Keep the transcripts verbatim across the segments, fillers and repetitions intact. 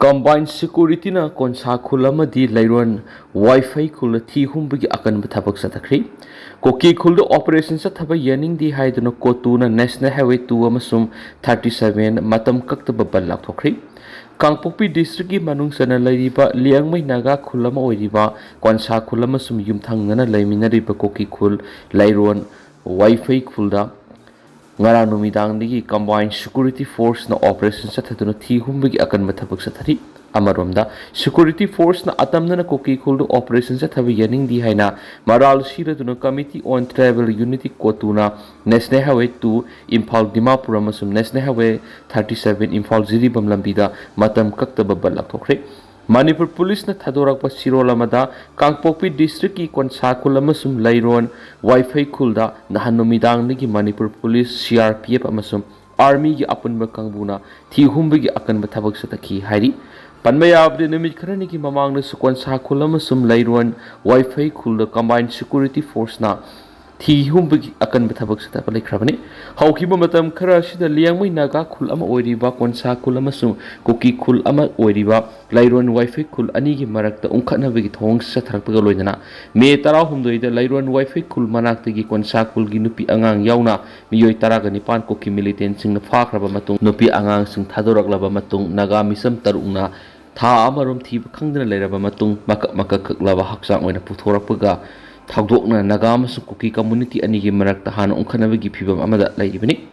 Combined Securityꯅ ꯀꯣꯟꯁꯥ ꯈꯨꯜ ꯑꯃꯗꯤ ꯂꯩꯔꯣꯟ ꯋꯥꯏꯐꯩ ꯈꯨꯜꯗ ꯊꯤ ꯍꯨꯝꯕꯒꯤ ꯑꯀꯟꯕ ꯊꯕꯛ ꯆꯠꯊꯈ꯭ꯔꯤ꯫ ꯀꯨꯀꯤ ꯈꯨꯜꯗ operation ꯆꯠꯊꯕ ꯌꯥꯅꯤꯡꯗꯦ ꯍꯥꯏꯗꯨꯅ ꯀꯣꯇꯨꯅ National Highway two ꯑꯃꯁꯨꯡ thirty seven ꯃꯇꯝ ꯀꯛꯇꯕ ꯕꯟ ꯂꯥꯎꯊꯣꯛꯈ꯭ꯔꯤ꯫ ꯀꯥꯡꯄꯣꯛꯄꯤ districtꯀꯤ ꯃꯅꯨꯡ ꯆꯟꯅ ꯂꯩꯔꯤꯕ ꯂꯤꯌꯥꯡꯃꯩ ꯅꯥꯒꯥ ꯈꯨꯜ ꯑꯃ ꯑꯣꯏꯔꯤꯕ ꯀꯣꯟꯁꯥ ꯈꯨꯜ ꯑꯃꯁꯨꯡ ꯌꯨꯝꯊꯪꯅꯅ ꯂꯩꯃꯤꯟꯅꯔꯤꯕ ꯀꯨꯀꯤ ꯈꯨꯜ ꯂꯩꯔꯣꯟ ꯋꯥꯏꯐꯩ ꯈꯨꯜꯗ ꯉꯔꯥꯡ ꯅꯨꯃꯤꯗꯥꯡꯗꯒꯤ Combined Security Forceꯅ operation ꯆꯠꯊꯗꯨꯅ ꯊꯤ ꯍꯨꯝꯕꯒꯤ ꯑꯀꯟꯕ ꯊꯕꯛ ꯆꯠꯊꯔꯤ꯫ ꯑꯃꯔꯣꯝꯗ, Security Forceꯅ ꯑꯇꯝꯅꯅ ꯀꯨꯀꯤ ꯈꯨꯜꯗ operation ꯆꯠꯊꯕ ꯌꯥꯅꯤꯡꯗꯦ ꯍꯥꯏꯅ ꯃꯔꯥꯜ ꯁꯤꯔꯗꯨꯅ Committee on Tribal Unity ꯀꯣꯇꯨꯅ National Highway two Imphal Dimapur ꯑꯃꯁꯨꯡ National Highway thirty seven Imphal Jiribam ꯂꯝꯕꯤꯗ ꯃꯇꯝ ꯀꯛꯇꯕ ꯕꯟ ꯂꯥꯎꯊꯣꯛꯈ꯭ꯔꯦ꯫ ꯃꯅꯤꯄꯨꯔ ꯄꯨꯂꯤꯁꯅ ꯊꯥꯗꯣꯔꯛꯄ ꯆꯦꯔꯣꯜ ꯑꯃꯗ, ꯀꯥꯡꯄꯣꯛꯄꯤ districtꯀꯤ ꯀꯣꯟꯁꯥ ꯈꯨꯜ ꯑꯃꯁꯨꯡ ꯂꯩꯔꯣꯟ ꯋꯥꯏꯐꯩ ꯈꯨꯜꯗ ꯅꯍꯥꯟ ꯅꯨꯃꯤꯗꯥꯡꯗꯒꯤ Manipur police, C R P F ꯑꯃꯁꯨꯡ Armyꯒꯤ ꯑꯄꯨꯟꯕ ꯀꯥꯡꯕꯨꯅ ꯊꯤ ꯍꯨꯝꯕꯒꯤ ꯑꯀꯟꯕ ꯊꯕꯛ ꯆꯠꯊꯈꯤ ꯍꯥꯏꯔꯤ꯫ ꯄꯟꯕ ꯌꯥꯕꯗꯤ, ꯅꯨꯃꯤꯠ ꯈꯔꯅꯤꯒꯤ ꯃꯃꯥꯡꯗꯁꯨ ꯀꯣꯟꯁꯥ ꯈꯨꯜ ꯑꯃꯁꯨꯡ ꯂꯩꯔꯣꯟ ꯋꯥꯏꯐꯩ ꯈꯨꯜꯗ Combined Security Forceꯅ ꯊꯤ ꯍꯨꯝꯕꯒꯤ ꯑꯀꯟꯕ ꯊꯕꯛ ꯆꯠꯊꯕ ꯂꯩꯈ꯭ꯔꯕꯅꯤ꯫ ꯍꯧꯈꯤꯕ ꯃꯇꯝ ꯈꯔ ꯑꯁꯤꯗ ꯂꯤꯌꯥꯡꯃꯩ ꯅꯥꯒꯥ ꯈꯨꯜ ꯑꯃ ꯑꯣꯏꯔꯤꯕ ꯀꯣꯟꯁꯥ ꯈꯨꯜ ꯑꯃꯁꯨꯡ ꯀꯨꯀꯤ ꯈꯨꯜ ꯑꯃ ꯑꯣꯏꯔꯤꯕ ꯂꯩꯔꯣꯟ ꯋꯥꯏꯐꯩ ꯈꯨꯜ ꯑꯅꯤꯒꯤ ꯃꯔꯛꯇ ꯎꯪꯈꯠꯅꯕꯒꯤ ꯊꯧꯑꯣꯡ ꯆꯠꯊꯔꯛꯄꯒ ꯂꯣꯏꯅꯅ ꯃꯦ ꯇꯔꯥꯍꯨꯝꯗꯣꯏꯗ ꯂꯩꯔꯣꯟ ꯋꯥꯏꯐꯩ ꯈꯨꯜ ꯃꯅꯥꯛꯇꯒꯤ ꯀꯣꯟꯁꯥ ꯈꯨꯜꯒꯤ ꯅꯨꯄꯤ ꯑꯉꯥꯡ ꯌꯥꯎꯅ ꯃꯤꯑꯣꯏ ꯇꯔꯥꯒ ꯅꯤꯄꯥꯟ ꯀꯨꯀꯤ militantꯁꯤꯡꯅ ꯐꯥꯈ꯭ꯔꯕ ꯃꯇꯨꯡ, ꯅꯨꯄꯤ ꯑꯉꯥꯡꯁꯤꯡ ꯊꯥꯗꯣꯔꯛꯂꯕ ꯃꯇꯨꯡ, ꯅꯥꯒꯥ ꯃꯤꯆꯝ ꯇꯔꯨꯛꯅ ꯊꯥ ꯑꯃꯔꯣꯝ ꯊꯤꯕ ꯈꯪꯗꯅ ꯂꯩꯔꯕ ꯃꯇꯨꯡ, ꯃꯀꯛ ꯃꯀꯛ ꯀꯛꯂꯕ ꯍꯛꯆꯥꯡ ꯑꯣꯏꯅ ꯄꯨꯊꯣꯔꯛꯄꯒ ꯊꯧꯗꯣꯛꯅ ꯅꯥꯒꯥ ꯑꯃꯁꯨꯡ ꯀꯨꯀꯤ community ꯑꯅꯤꯒꯤ ꯃꯔꯛꯇ ꯍꯥꯟꯅ ꯎꯪꯈꯠꯅꯕꯒꯤ ꯐꯤꯚꯝ ꯑꯃꯗ ꯂꯩꯔꯤꯕꯅꯤ꯫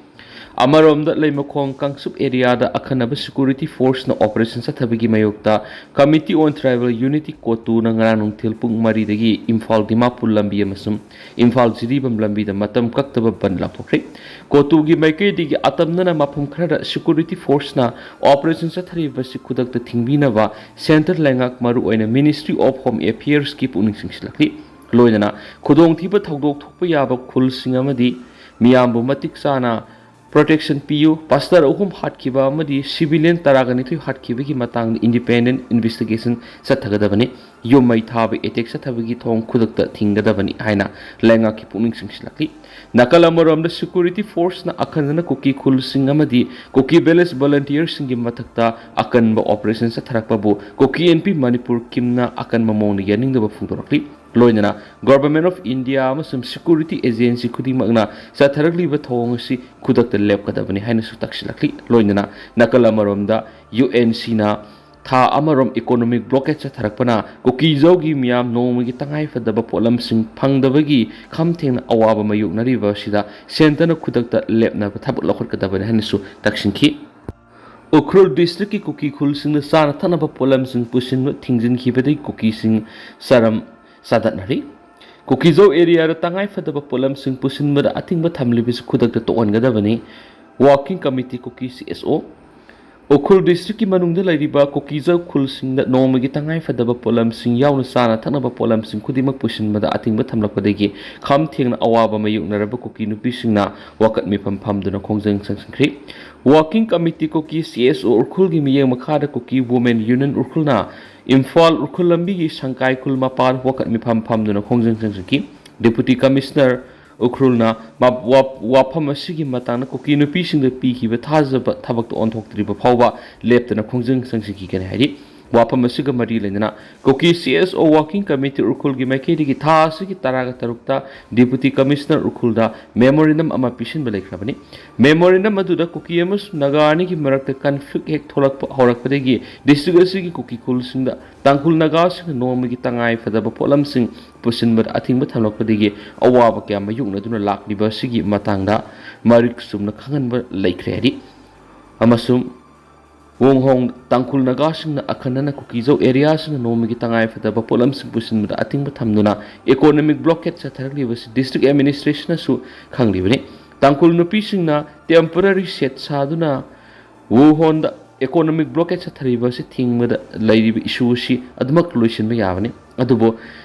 ꯑꯃꯔꯣꯝꯗ, ꯂꯩꯃꯈꯣꯡ ꯀꯥꯡꯆꯨꯞ areaꯗ ꯑꯈꯟꯅꯕ Security Forceꯅ operation ꯆꯠꯊꯕꯒꯤ ꯃꯥꯌꯣꯛꯇ Committee on Tribal Unity ꯀꯣꯇꯨꯅ ꯉꯔꯥꯡ ꯅꯨꯡꯊꯤꯜ ꯄꯨꯡ ꯃꯔꯤꯗꯒꯤ ꯏꯝꯐꯥꯜ ꯗꯤꯃꯥꯄꯨꯔ ꯂꯝꯕꯤ ꯑꯃꯁꯨꯡ ꯏꯝꯐꯥꯜ ꯖꯤꯔꯤꯕꯥꯝ ꯂꯝꯕꯤꯗ ꯃꯇꯝ ꯀꯛꯇꯕ ꯕꯟ ꯂꯥꯎꯊꯣꯛꯈ꯭ꯔꯦ꯫ ꯀꯣꯇꯨꯒꯤ ꯃꯥꯏꯀꯩꯗꯒꯤ ꯑꯇꯝꯅꯅ ꯃꯐꯝ ꯈꯔꯗ Security Forceꯅ operation ꯆꯠꯊꯔꯤꯕ ꯑꯁꯤ ꯈꯨꯗꯛꯇ ꯊꯤꯡꯕꯤꯅꯕ central ꯂꯩꯉꯥꯛ, ꯃꯔꯨꯑꯣꯏꯅ Ministry of Home Affairsꯀꯤ ꯄꯨꯛꯅꯤꯡ ꯆꯤꯡꯁꯤꯜꯂꯛꯂꯤ꯫ ꯂꯣꯏꯅꯅ ꯈꯨꯗꯣꯡꯊꯤꯕ ꯊꯧꯗꯣꯛ ꯊꯣꯛꯄ ꯌꯥꯕ ꯈꯨꯜꯁꯤꯡ ꯑꯃꯗꯤ ꯃꯤꯌꯥꯝꯕꯨ ꯃꯇꯤꯛ ꯆꯥꯅ protection ꯄꯤꯌꯨ꯫ Pastor ꯑꯍꯨꯝ ꯍꯥꯠꯈꯤꯕ ꯑꯃꯗꯤ civilian ꯇꯔꯥꯒ ꯅꯤꯊꯣꯏ ꯍꯥꯠꯈꯤꯕꯒꯤ ꯃꯇꯥꯡꯗ independent investigation ꯆꯠꯊꯒꯗꯕꯅꯤ꯫ ꯌꯨꯝ ꯃꯩ ꯊꯥꯕ ꯑꯦꯇꯦꯛ ꯆꯠꯊꯕꯒꯤ ꯊꯧꯑꯣꯡ ꯈꯨꯗꯛꯇ ꯊꯤꯡꯒꯗꯕꯅꯤ ꯍꯥꯏꯅ ꯂꯩꯉꯥꯛꯀꯤ ꯄꯨꯛꯅꯤꯡ ꯆꯤꯡꯁꯤꯜꯂꯛꯂꯤ꯫ ꯅꯥꯀꯜ ꯑꯃꯔꯣꯝꯗ, ꯁꯦꯀ꯭ꯌꯨꯔꯤꯇꯤ ꯐꯣꯔꯁꯅ ꯑꯈꯟꯅꯅ ꯀꯨꯀꯤ ꯈꯨꯜꯁꯤꯡ ꯑꯃꯗꯤ ꯀꯨꯀꯤ ꯚꯤꯂꯦꯖ ꯚꯣꯂꯟꯇꯤꯌꯔꯁꯤꯡꯒꯤ ꯃꯊꯛꯇ ꯑꯀꯟꯕ ꯑꯣꯄꯔꯦꯁꯟ ꯆꯠꯊꯔꯛꯄꯕꯨ ꯀꯨꯀꯤ ꯑꯦꯟ ꯄꯤ ꯃꯅꯤꯄꯨꯔ ꯀꯤꯝꯅ ꯑꯀꯟꯕ ꯃꯑꯣꯡꯗ ꯌꯥꯅꯤꯡꯗꯕ ꯐꯣꯡꯗꯣꯔꯛꯂꯤ꯫ ꯂꯣꯏꯅꯅ ꯒꯣꯚꯔꯟꯃꯦꯟꯠ ꯑꯣꯐ ꯏꯟꯗꯤꯌꯥ ꯑꯃꯁꯨꯡ ꯁꯦꯀ꯭ꯌꯨꯔꯤꯇꯤ ꯑꯦꯖꯦꯟꯁꯤ ꯈꯨꯗꯤꯡꯃꯛꯅ ꯆꯠꯊꯔꯛꯂꯤꯕ ꯊꯧꯑꯣꯡ ꯑꯁꯤ ꯈꯨꯗꯛꯇ ꯂꯦꯞꯀꯗꯕꯅꯤ ꯍꯥꯏꯅꯁꯨ ꯇꯛꯁꯤꯜꯂꯛꯂꯤ꯫ ꯂꯣꯏꯅꯅ ꯅꯥꯀꯜ ꯑꯃꯔꯣꯝꯗ, ꯌꯨ ꯑꯦꯟ ꯁꯤꯅ ꯊꯥ ꯑꯃꯔꯣꯝ ꯏꯀꯣꯅꯣꯃꯤꯛ ꯕ꯭ꯂꯣꯀꯦꯠ ꯆꯠꯊꯔꯛꯄꯅ ꯀꯨꯀꯤꯖꯧꯒꯤ ꯃꯤꯌꯥꯝ ꯅꯣꯡꯃꯒꯤ ꯇꯉꯥꯏꯐꯗꯕ ꯄꯣꯠꯂꯝꯁꯤꯡ ꯐꯪꯗꯕꯒꯤ ꯈꯝ ꯊꯦꯡꯅ ꯑꯋꯥꯕ ꯃꯥꯌꯣꯛꯅꯔꯤꯕ ꯑꯁꯤꯗ ꯁꯦꯟꯇꯔꯅ ꯈꯨꯗꯛꯇ ꯂꯦꯞꯅꯕ ꯊꯕꯛ ꯂꯧꯈꯠꯀꯗꯕꯅꯤ ꯍꯥꯏꯅꯁꯨ ꯇꯛꯁꯤꯟꯈꯤ꯫ ꯎꯈ꯭ꯔꯨꯜ ꯗꯤꯁꯇ꯭ꯔꯤꯛꯀꯤ ꯀꯨꯀꯤ ꯈꯨꯜꯁꯤꯡꯗ ꯆꯥꯅ ꯊꯛꯅꯕ ꯄꯣꯠꯂꯝꯁꯤꯡ ꯄꯨꯁꯤꯟꯕ ꯊꯤꯡꯖꯤꯟꯈꯤꯕꯗꯒꯤ ꯀꯨꯀꯤꯁꯤꯡ ꯆꯔꯝ ꯆꯥꯗꯠꯅꯔꯤ꯫ ꯀꯨꯀꯤꯖꯧ ꯑꯦꯔꯤꯌꯥꯗ ꯇꯉꯥꯏꯐꯗꯕ ꯄꯣꯠꯂꯝꯁꯤꯡ ꯄꯨꯁꯤꯟꯕꯗ ꯑꯊꯤꯡꯕ ꯊꯝꯂꯤꯕꯁꯤ ꯈꯨꯗꯛꯇ ꯇꯣꯛꯍꯟꯒꯗꯕꯅꯤ꯫ ꯋꯥꯔꯀꯤꯡ ꯀꯃꯤꯇꯤ ꯀꯨꯀꯤ ꯁꯤ ꯑꯦꯁ ꯑꯣ꯫ ꯎꯈ꯭ꯔꯨꯜ ꯗꯤꯁꯇ꯭ꯔꯤꯛꯀꯤ ꯃꯅꯨꯡꯗ ꯂꯩꯔꯤꯕ ꯀꯨꯀꯤꯖꯧ ꯈꯨꯜꯁꯤꯡꯗ ꯅꯣꯡꯃꯒꯤ ꯇꯉꯥꯏꯐꯗꯕ ꯄꯣꯠꯂꯝꯁꯤꯡ ꯌꯥꯎꯅ ꯆꯥꯅ ꯊꯛꯅꯕ ꯄꯣꯠꯂꯝꯁꯤꯡ ꯈꯨꯗꯤꯡꯃꯛ ꯄꯨꯁꯤꯟꯕꯗ ꯑꯊꯤꯡꯕ ꯊꯝꯂꯛꯄꯗꯒꯤ ꯈꯝ ꯊꯦꯡꯅ ꯑꯋꯥꯕ ꯃꯥꯌꯣꯛꯅꯔꯕ ꯀꯨꯀꯤ ꯅꯨꯄꯤꯁꯤꯡꯅ ꯋꯥꯀꯠ ꯃꯤꯐꯝ ꯐꯝꯗꯨꯅ ꯈꯣꯡꯖꯪ ꯆꯪꯁꯤꯟꯈ꯭ꯔꯤ꯫ ꯋꯥꯔꯀꯤꯡ ꯀꯃꯤꯇꯤ ꯀꯨꯀꯤ ꯁꯤ ꯑꯦꯁ ꯑꯣ ꯎꯈ꯭ꯔꯨꯜꯒꯤ ꯃꯤꯠꯌꯦꯡ ꯃꯈꯥꯗ ꯀꯨꯀꯤ ꯋꯨꯃꯦꯟ ꯌꯨꯅꯤꯌꯟ ꯎꯈ꯭ꯔꯨꯜꯅ ꯏꯝꯐꯥꯜ ꯎꯈ꯭ꯔꯨꯜ ꯂꯝꯕꯤꯒꯤ ꯁꯪꯀꯥꯏ ꯈꯨꯜ ꯃꯄꯥꯟ ꯋꯥꯀꯠ ꯃꯤꯐꯝ ꯐꯝꯗꯨꯅ ꯈꯣꯡꯖꯪ ꯆꯪꯁꯤꯟꯈꯤ꯫ ꯗꯦꯄꯨꯇꯤ ꯀꯃꯤꯁꯅꯔ ꯎꯈ꯭ꯔꯨꯜꯅ ꯃ-, ꯋꯥ-, ꯋꯥꯐꯝ ꯑꯁꯤꯒꯤ ꯃꯇꯥꯡꯗ ꯀꯨꯀꯤ ꯅꯨꯄꯤꯁꯤꯡꯗ ꯄꯤꯈꯤꯕ ꯊꯥꯖꯕ ꯊꯕꯛꯇ ꯑꯣꯟꯊꯣꯛꯇ꯭ꯔꯤꯕ ꯐꯥꯎꯕ ꯂꯦꯞꯇꯅ ꯈꯣꯡꯖꯪ ꯆꯪꯁꯤꯟꯈꯤꯒꯅꯤ ꯍꯥꯏꯔꯤ꯫ ꯋꯥꯐꯝ ꯑꯁꯤꯒ ꯃꯔꯤ ꯂꯩꯅꯅ ꯀꯨꯀꯤ ꯁꯤ ꯑꯦꯁ ꯑꯣ ꯋꯥꯔꯀꯤꯡ ꯀꯃꯤꯇꯤ ꯎꯈ꯭ꯔꯨꯜꯒꯤ ꯃꯥꯏꯀꯩꯗꯒꯤ ꯊꯥ ꯑꯁꯤꯒꯤ ꯇꯔꯥꯒ ꯇꯔꯨꯛꯇ ꯗꯦꯄꯨꯇꯤ ꯀꯃꯤꯁꯅꯔ ꯎꯈ꯭ꯔꯨꯜꯗ ꯃꯦꯃꯣꯔꯦꯟꯗꯝ ꯑꯃ ꯄꯤꯁꯤꯟꯕ ꯂꯩꯈ꯭ꯔꯕꯅꯤ꯫ ꯃꯦꯃꯣꯔꯦꯟꯗꯝ ꯑꯗꯨꯗ ꯀꯨꯀꯤ ꯑꯃꯁꯨꯡ ꯅꯥꯒꯥ ꯑꯅꯤꯒꯤ ꯃꯔꯛꯇ ꯀꯟꯐ꯭ꯂꯤꯛ ꯍꯦꯛ ꯊꯣꯛꯂꯛꯄ ꯍꯧꯔꯛꯄꯗꯒꯤ ꯗꯤꯁꯇ꯭ꯔꯤꯛ ꯑꯁꯤꯒꯤ ꯀꯨꯀꯤ ꯈꯨꯜꯁꯤꯡꯗ ꯇꯥꯡꯈꯨꯜ ꯅꯥꯒꯥꯁꯤꯡꯅ ꯅꯣꯡꯃꯒꯤ ꯇꯉꯥꯏ ꯐꯗꯕ ꯄꯣꯠꯂꯝꯁꯤꯡ ꯄꯨꯁꯤꯟꯕꯗ ꯑꯊꯤꯡꯕ ꯊꯝꯂꯛꯄꯗꯒꯤ ꯑꯋꯥꯕ ꯀꯌꯥ ꯃꯥꯌꯣꯛꯅꯗꯨꯅ ꯂꯥꯛꯂꯤꯕ ꯑꯁꯤꯒꯤ ꯃꯇꯥꯡꯗ ꯃꯔꯤꯛ ꯆꯨꯝꯅ ꯈꯪꯍꯟꯕ ꯂꯩꯈ꯭ꯔꯦ ꯍꯥꯏꯔꯤ꯫ ꯑꯃꯁꯨꯡ ꯋꯣꯡꯍꯣꯡ ꯇꯥꯡꯈꯨꯜ ꯅꯥꯒꯥꯁꯤꯡꯅ ꯑꯈꯟꯅꯅ ꯀꯨꯀꯤꯖꯧ ꯑꯦꯔꯤꯌꯥꯁꯤꯡꯗ ꯅꯣꯡꯃꯒꯤ ꯇꯉꯥꯏꯐꯗꯕ ꯄꯣꯠꯂꯝꯁꯤꯡ ꯄꯨꯁꯤꯟꯕꯗ ꯑꯊꯤꯡꯕ ꯊꯝꯗꯨꯅ ꯏꯀꯣꯅꯣꯃꯤꯛ ꯕ꯭ꯂꯣꯀꯦꯠ ꯆꯠꯊꯔꯛꯂꯤꯕꯁꯤ ꯗꯤꯁꯇ꯭ꯔꯤꯛ ꯑꯦꯗꯃꯤꯅꯤꯁꯇ꯭ꯔꯦꯁꯟꯅꯁꯨ ꯈꯪꯂꯤꯕꯅꯤ꯫ ꯇꯥꯡꯈꯨꯜ ꯅꯨꯄꯤꯁꯤꯡꯅ ꯇꯦꯝꯄꯔꯔꯤ ꯁꯦꯠ ꯁꯥꯗꯨꯅ ꯋꯨꯍꯣꯟꯗ ꯏꯀꯣꯅꯣꯃꯤꯛ ꯕ꯭ꯂꯣꯀꯦꯠ ꯆꯠꯊꯔꯤꯕ ꯑꯁꯤ ꯊꯤꯡꯕꯗ ꯂꯩꯔꯤꯕ ꯏꯁꯨ ꯑꯁꯤ ꯑꯗꯨꯃꯛ ꯂꯣꯏꯁꯤꯟꯕ ꯌꯥꯕꯅꯤ꯫ ꯑꯗꯨꯕꯨ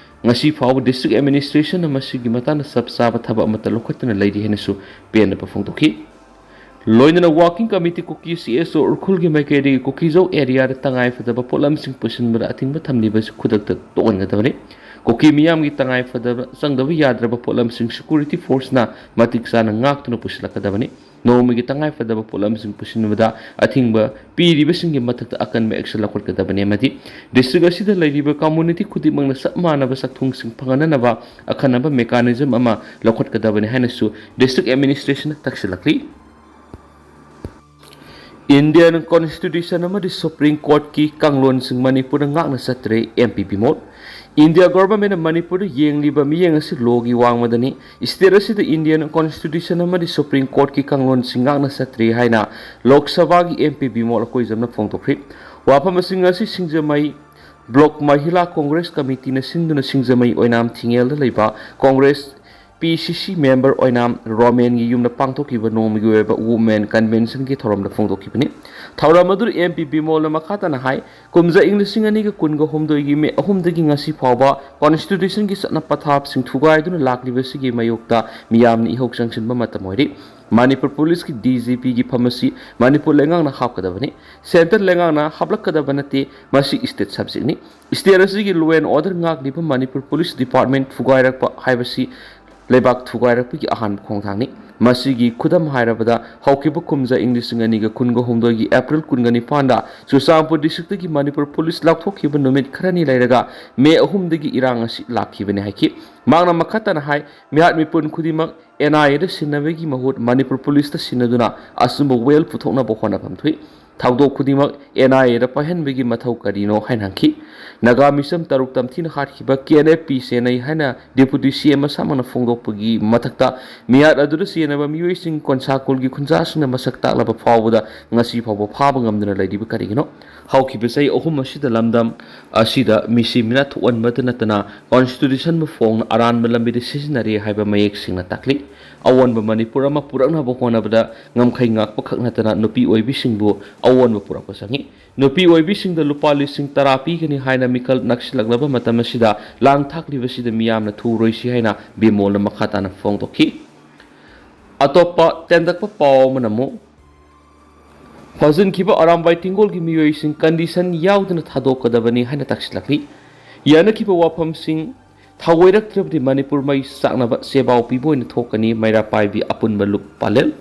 ꯉꯁꯤ ꯐꯥꯎꯕ ꯗꯤꯁꯇ꯭ꯔꯤꯛ ꯑꯦꯗꯃꯤꯅꯤꯁꯇ꯭ꯔꯦꯁꯟꯅ ꯃꯁꯤꯒꯤ ꯃꯇꯥꯡꯗ ꯆꯞ ꯆꯥꯕ ꯊꯕꯛ ꯑꯃꯠꯇ ꯂꯧꯈꯠꯇꯅ ꯂꯩꯔꯤ ꯍꯥꯏꯅꯁꯨ ꯄꯦꯟꯗꯕ ꯐꯣꯡꯗꯣꯛꯈꯤ꯫ ꯂꯣꯏꯅꯅ Working Committee ꯀꯨꯀꯤ ꯁꯤ ꯑꯦꯁ ꯑꯣ ꯎꯈ꯭ꯔꯨꯜꯒꯤ ꯃꯥꯏꯀꯩꯗꯒꯤ ꯀꯨꯀꯤꯖꯧ ꯑꯦꯔꯤꯌꯥꯗ ꯇꯉꯥꯏ ꯐꯗꯕ ꯄꯣꯠꯂꯝꯁꯤꯡ ꯄꯨꯁꯤꯟꯕꯗ ꯑꯊꯤꯡꯕ ꯊꯝꯂꯤꯕ ꯑꯁꯤ ꯈꯨꯗꯛꯇ ꯇꯣꯛꯍꯟꯒꯗꯕꯅꯤ꯫ ꯀꯨꯀꯤ ꯃꯤꯌꯥꯝꯒꯤ ꯇꯉꯥꯏ ꯐꯗꯕ ꯆꯪꯗꯕ ꯌꯥꯗ꯭ꯔꯕ ꯄꯣꯠꯂꯝꯁꯤꯡ ꯁꯦꯀ꯭ꯌꯨꯔꯤꯇꯤ ꯐꯣꯔꯁꯅ ꯃꯇꯤꯛ ꯆꯥꯅ ꯉꯥꯛꯇꯨꯅ ꯄꯨꯁꯤꯜꯂꯛꯀꯗꯕꯅꯤ꯫ ꯅꯣꯡꯃꯒꯤ ꯇꯉꯥꯏ ꯐꯗꯕ ꯄꯣꯠꯂꯝꯁꯤꯡ ꯄꯨꯁꯤꯟꯕꯗ ꯑꯊꯤꯡꯕ ꯄꯤꯔꯤꯕꯁꯤꯡꯒꯤ ꯃꯊꯛꯇ ꯑꯀꯟꯕ action ꯂꯧꯈꯠꯀꯗꯕꯅꯤ ꯑꯃꯗꯤ district ꯑꯁꯤꯗ ꯂꯩꯔꯤꯕ community ꯈꯨꯗꯤꯡꯃꯛꯅ ꯆꯞ ꯃꯥꯟꯅꯕ ꯆꯥꯛꯊꯨꯡꯁꯤꯡ ꯐꯪꯍꯟꯅꯅꯕ ꯑꯈꯟꯅꯕ mechanism ꯑꯃ ꯂꯧꯈꯠꯀꯗꯕꯅꯤ ꯍꯥꯏꯅꯁꯨ district administration ꯇꯛꯁꯤꯜꯂꯛꯂꯤ꯫ Indian Constitution ꯑꯃꯗꯤ Supreme Courtꯀꯤ ꯀꯥꯡꯂꯣꯟꯁꯤꯡ ꯃꯅꯤꯄꯨꯔꯗ ꯉꯥꯛꯅ ꯆꯠꯇ꯭ꯔꯦ, ꯑꯦꯝ ꯄꯤ ꯕꯤꯃꯣꯜ꯫ India governmentꯅ ꯃꯅꯤꯄꯨꯔꯗ ꯌꯦꯡꯂꯤꯕ ꯃꯤꯠꯌꯦꯡ ꯑꯁꯤ lawꯒꯤ ꯋꯥꯡꯃꯗꯅꯤ꯫ State ꯑꯁꯤꯗ Indian Constitution ꯑꯃꯗꯤ Supreme Courtꯀꯤ ꯀꯥꯡꯂꯣꯟꯁꯤꯡ ꯉꯥꯛꯅ ꯆꯠꯇ꯭ꯔꯤ ꯍꯥꯏꯅ ꯂꯣꯛ ꯁꯚꯥꯒꯤ ꯑꯦꯝ ꯄꯤ ꯕꯤꯃꯣꯜ ꯑꯀꯣꯏꯖꯝꯅ ꯐꯣꯡꯗꯣꯛꯈ꯭ꯔꯤ꯫ ꯋꯥꯐꯝꯁꯤꯡ ꯑꯁꯤ ꯁꯤꯡꯖꯃꯩ Block Mahila Congress Committeeꯅ ꯁꯤꯟꯗꯨꯅ ꯁꯤꯡꯖꯃꯩ ꯑꯣꯏꯅꯥꯝ ꯊꯤꯡꯉꯦꯜꯗ ꯂꯩꯕ Congress P C C member ꯑꯣꯏꯅꯥꯝ ꯔꯣꯃꯦꯟꯒꯤ ꯌꯨꯝꯗ ꯄꯥꯡꯊꯣꯛꯈꯤꯕ ꯅꯣꯡꯃꯒꯤ ꯑꯣꯏꯕ Women Conventionꯒꯤ ꯊꯧꯔꯝꯗ ꯐꯣꯡꯗꯣꯛꯈꯤꯕꯅꯤ꯫ ꯊꯧꯔꯝ ꯑꯗꯨꯗ ꯑꯦꯝ ꯄꯤ ꯕꯤꯃꯣꯜꯅ ꯃꯈꯥ ꯇꯥꯅ ꯍꯥꯏ, ꯀꯨꯝꯖꯥ ꯏꯪ ꯂꯤꯁꯤꯡ ꯑꯅꯤꯒ ꯀꯨꯟꯒ ꯍꯨꯝꯗꯣꯏꯒꯤ ꯃꯦ ꯑꯍꯨꯝꯗꯒꯤ ꯉꯁꯤ ꯐꯥꯎꯕ Constitutionꯒꯤ ꯆꯠꯅ ꯄꯊꯥꯞꯁꯤꯡ ꯊꯨꯒꯥꯏꯗꯨꯅ ꯂꯥꯛꯂꯤꯕꯁꯤꯒꯤ ꯃꯥꯌꯣꯛꯇ ꯃꯤꯌꯥꯝꯅ ꯏꯍꯧ ꯆꯪꯁꯤꯟꯕ ꯃꯇꯝ ꯑꯣꯏꯔꯤ꯫ ꯃꯅꯤꯄꯨꯔ ꯄꯨꯂꯤꯁꯀꯤ ꯗꯤ ꯖꯤ ꯄꯤꯒꯤ ꯐꯝ ꯑꯁꯤ ꯃꯅꯤꯄꯨꯔ ꯂꯩꯉꯥꯛꯅ ꯍꯥꯞꯀꯗꯕꯅꯤ꯫ Centre ꯂꯩꯉꯥꯛꯅ ꯍꯥꯞꯂꯛꯀꯗꯕ ꯅꯠꯇꯦ꯫ ꯃꯁꯤ state subjectꯅꯤ꯫ State ꯑꯁꯤꯒꯤ law and order ꯉꯥꯛꯂꯤꯕ ꯃꯅꯤꯄꯨꯔ ꯄꯨꯂꯤꯁ department ꯊꯨꯒꯥꯏꯔꯛꯄ ꯍꯥꯏꯕꯁꯤ ꯂꯩꯕꯥꯛ ꯊꯨꯒꯥꯏꯔꯛꯄꯒꯤ ꯑꯍꯥꯟꯕ ꯈꯣꯡꯊꯥꯡꯅꯤ꯫ ꯃꯁꯤꯒꯤ ꯈꯨꯗꯝ ꯍꯥꯏꯔꯕꯗ, ꯍꯧꯈꯤꯕ ꯀꯨꯝꯖꯥ ꯏꯪ ꯂꯤꯁꯤꯡ ꯑꯅꯤꯒ ꯀꯨꯟꯒ ꯍꯨꯝꯗꯣꯏꯒꯤ April ꯀꯨꯟꯒ ꯅꯤꯄꯥꯟꯗ ꯆꯨꯔꯆꯥꯟꯄꯨꯔ districtꯒꯤ ꯃꯅꯤꯄꯨꯔ ꯄꯨꯂꯤꯁ ꯂꯥꯎꯊꯣꯛꯈꯤꯕ ꯅꯨꯃꯤꯠ ꯈꯔꯅꯤ ꯂꯩꯔꯒ ꯃꯦ ꯑꯍꯨꯝꯗꯒꯤ ꯏꯔꯥꯡ ꯑꯁꯤ ꯂꯥꯛꯈꯤꯕꯅꯤ ꯍꯥꯏꯈꯤ꯫ ꯃꯍꯥꯛꯅ ꯃꯈꯥ ꯇꯥꯅ ꯍꯥꯏ, ꯃꯤꯍꯥꯠ ꯃꯤꯄꯨꯟ ꯈꯨꯗꯤꯡꯃꯛ ꯑꯦꯟ ꯑꯥꯏ ꯑꯦꯗ ꯁꯤꯟꯅꯕꯒꯤ ꯃꯍꯨꯠ ꯃꯅꯤꯄꯨꯔ ꯄꯨꯂꯤꯁꯇ ꯁꯤꯟꯅꯗꯨꯅ ꯑꯆꯨꯝꯕ ꯋꯦꯜ ꯄꯨꯊꯣꯛꯅꯕ ꯍꯣꯠꯅꯐꯝ ꯊꯣꯛꯏ꯫ ꯊꯧꯗꯣꯛ ꯈꯨꯗꯤꯡꯃꯛ ꯑꯦꯟ ꯑꯥꯏ ꯑꯦꯗ ꯄꯥꯏꯍꯟꯕꯒꯤ ꯃꯊꯧ ꯀꯔꯤꯅꯣ ꯍꯥꯏꯅ ꯍꯪꯈꯤ꯫ ꯅꯥꯒꯥ ꯃꯤꯆꯝ ꯇꯔꯨꯛ ꯇꯝꯊꯤꯅ ꯍꯥꯠꯈꯤꯕ ꯀꯦ ꯑꯦꯟ ꯑꯦꯐ ꯄꯤ ꯁꯦꯟꯅꯩ ꯍꯥꯏꯅ deputy ꯁꯤ ꯑꯦꯝ ꯃꯁꯥꯃꯛꯅ ꯐꯣꯡꯗꯣꯛꯄꯒꯤ ꯃꯊꯛꯇ, ꯃꯤꯍꯥꯠ ꯑꯗꯨꯗ ꯆꯦꯟꯅꯕ ꯃꯤꯑꯣꯏꯁꯤꯡ ꯀꯣꯟꯁꯥꯀꯨꯜꯒꯤ ꯈꯨꯟꯖꯥꯁꯤꯡꯅ ꯃꯁꯛ ꯇꯥꯛꯂꯕ ꯐꯥꯎꯕꯗ ꯉꯁꯤ ꯐꯥꯎꯕ ꯐꯥꯕ ꯉꯝꯗꯅ ꯂꯩꯔꯤꯕ ꯀꯔꯤꯒꯤꯅꯣ? ꯍꯧꯈꯤꯕ ꯆꯍꯤ ꯑꯍꯨꯝ ꯑꯁꯤꯗ ꯂꯝꯗꯝ ꯑꯁꯤꯗ ꯃꯤꯁꯤ ꯃꯤꯅꯥ ꯊꯣꯛꯍꯟꯕꯇ ꯅꯠꯇꯅ Constitutionꯕꯨ ꯐꯣꯡꯅ ꯑꯔꯥꯟꯕ ꯂꯝꯕꯤꯗ ꯁꯤꯖꯤꯟꯅꯔꯦ ꯍꯥꯏꯕ ꯃꯌꯦꯛ ꯁꯦꯡꯅ ꯇꯥꯛꯂꯤ꯫ ꯑꯑꯣꯟꯕ ꯃꯅꯤꯄꯨꯔ ꯑꯃ ꯄꯨꯔꯛꯅꯕ ꯍꯣꯠꯅꯕꯗ ꯉꯝꯈꯩ ꯉꯥꯛꯄ ꯈꯛ ꯅꯠꯇꯅ ꯅꯨꯄꯤ ꯑꯣꯏꯕꯤꯁꯤꯡꯕꯨ ꯑꯑꯣꯟꯕ ꯄꯨꯔꯛꯄ ꯆꯪꯏ꯫ ꯅꯨꯄꯤ ꯑꯣꯏꯕꯤꯁꯤꯡꯗ ꯂꯨꯄꯥ ꯂꯤꯁꯤꯡ ꯇꯔꯥ ꯄꯤꯒꯅꯤ ꯍꯥꯏꯅ ꯃꯤꯈꯜ ꯅꯛꯁꯤꯜꯂꯛꯂꯕ ꯃꯇꯝ ꯑꯁꯤꯗ ꯂꯥꯡ ꯊꯥꯛꯂꯤꯕꯁꯤꯗ ꯃꯤꯌꯥꯝꯅ ꯊꯨꯔꯣꯏꯁꯤ ꯍꯥꯏꯅ ꯕꯤꯃꯣꯜꯅ ꯃꯈꯥ ꯇꯥꯅ ꯐꯣꯡꯗꯣꯛꯈꯤ꯫ ꯑꯇꯣꯞꯄ ꯇꯦꯟꯇꯛꯄ ꯄꯥꯎ ꯑꯃꯅ ꯑꯃꯨꯛ ꯐꯥꯖꯤꯟꯈꯤꯕ ꯑꯔꯥꯝꯕꯥꯏ ꯇꯤꯡꯒꯣꯜꯒꯤ ꯃꯤꯑꯣꯏꯁꯤꯡ ꯀꯟꯗꯤꯁꯟ ꯌꯥꯎꯗꯅ ꯊꯥꯗꯣꯛꯀꯗꯕꯅꯤ ꯍꯥꯏꯅ ꯇꯥꯛꯁꯤꯜꯂꯛꯂꯤ꯫ ꯌꯥꯅꯈꯤꯕ ꯋꯥꯐꯝꯁꯤꯡ ꯊꯥꯒꯣꯏꯔꯛꯇ꯭ꯔꯕꯗꯤ ꯃꯅꯤꯄꯨꯔ ꯃꯩ ꯆꯥꯛꯅꯕ ꯆꯦꯕꯥꯎ ꯄꯤꯕ ꯑꯣꯏꯅ ꯊꯣꯛꯀꯅꯤ, ꯃꯩꯔꯥ ꯄꯥꯏꯕꯤ ꯑꯄꯨꯟꯕ ꯂꯨꯞ ꯄꯥꯂꯦꯜ꯫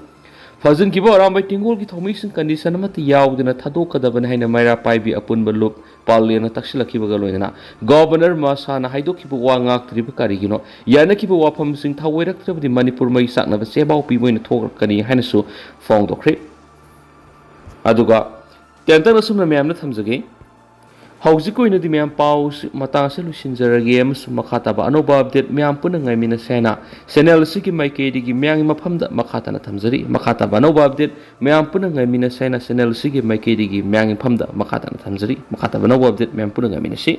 ꯐꯥꯖꯤꯟꯈꯤꯕ ꯑꯔꯥꯝꯕꯥꯏ ꯇꯤꯡꯒꯣꯜꯒꯤ ꯊꯧꯃꯤꯁꯤꯡ ꯀꯟꯗꯤꯁꯟ ꯑꯃꯠꯇ ꯌꯥꯎꯗꯅ ꯊꯥꯗꯣꯛꯀꯗꯕꯅꯤ ꯍꯥꯏꯅ ꯃꯩꯔꯥ ꯄꯥꯏꯕꯤ ꯑꯄꯨꯟꯕ ꯂꯨꯞ ꯄꯥꯂꯦꯜꯅ ꯇꯛꯁꯤꯜꯂꯛꯈꯤꯕꯒ ꯂꯣꯏꯅꯅ ꯒꯣꯕꯔꯅꯔ ꯃꯁꯥꯅ ꯍꯥꯏꯗꯣꯛꯈꯤꯕ ꯋꯥ ꯉꯥꯛꯇ꯭ꯔꯤꯕ ꯀꯔꯤꯒꯤꯅꯣ? ꯌꯥꯅꯈꯤꯕ ꯋꯥꯐꯝꯁꯤꯡ ꯊꯥꯒꯣꯏꯔꯛꯇ꯭ꯔꯕꯗꯤ ꯃꯅꯤꯄꯨꯔ ꯃꯩ ꯆꯥꯛꯅꯕ ꯆꯦꯕꯥꯎ ꯄꯤꯕ ꯑꯣꯏꯅ ꯊꯣꯛꯂꯛꯀꯅꯤ ꯍꯥꯏꯅꯁꯨ ꯐꯣꯡꯗꯣꯛꯈ꯭ꯔꯦ꯫ ꯑꯗꯨꯒ ꯇꯦꯟꯇꯛꯅ ꯁꯨꯝꯅ ꯃꯌꯥꯝꯅ ꯊꯝꯖꯒꯦ꯫ ꯍꯧꯖꯤꯛꯀꯤ ꯑꯣꯏꯅꯗꯤ ꯃꯌꯥꯝ ꯄꯥꯎ ꯃꯇꯥꯡ ꯑꯁꯤ ꯂꯣꯏꯁꯤꯟꯖꯔꯒꯦ ꯑꯃꯁꯨꯡ ꯃꯈꯥ ꯇꯥꯕ ꯑꯅꯧꯕ ꯑꯞꯗꯦꯠ ꯃꯌꯥꯝ ꯄꯨꯟꯅ ꯉꯥꯏꯃꯤꯟꯅꯁꯦ ꯍꯥꯏꯅ ꯆꯦꯅꯦꯜ ꯑꯁꯤꯒꯤ ꯃꯥꯏꯀꯩꯗꯒꯤ ꯃꯌꯥꯝꯒꯤ ꯃꯐꯝꯗ ꯃꯈꯥ ꯇꯥꯅ ꯊꯝꯖꯔꯤ꯫ ꯃꯈꯥ ꯇꯥꯕ ꯑꯅꯧꯕ ꯑꯞꯗꯦꯠ ꯃꯌꯥꯝ ꯄꯨꯟꯅ ꯉꯥꯏꯃꯤꯟꯅꯁꯦ ꯍꯥꯏꯅ ꯆꯦꯅꯦꯜ ꯑꯁꯤꯒꯤ ꯃꯥꯏꯀꯩꯗꯒꯤ ꯃꯌꯥꯝꯒꯤ ꯃꯐꯝꯗ ꯃꯈꯥ ꯇꯥꯅ ꯊꯝꯖꯔꯤ꯫ ꯃꯈꯥ ꯇꯥꯕ ꯑꯅꯧꯕ ꯑꯞꯗꯦꯠ ꯃꯌꯥꯝ ꯄꯨꯟꯅ ꯉꯥꯏꯃꯤꯟꯅꯁꯤ꯫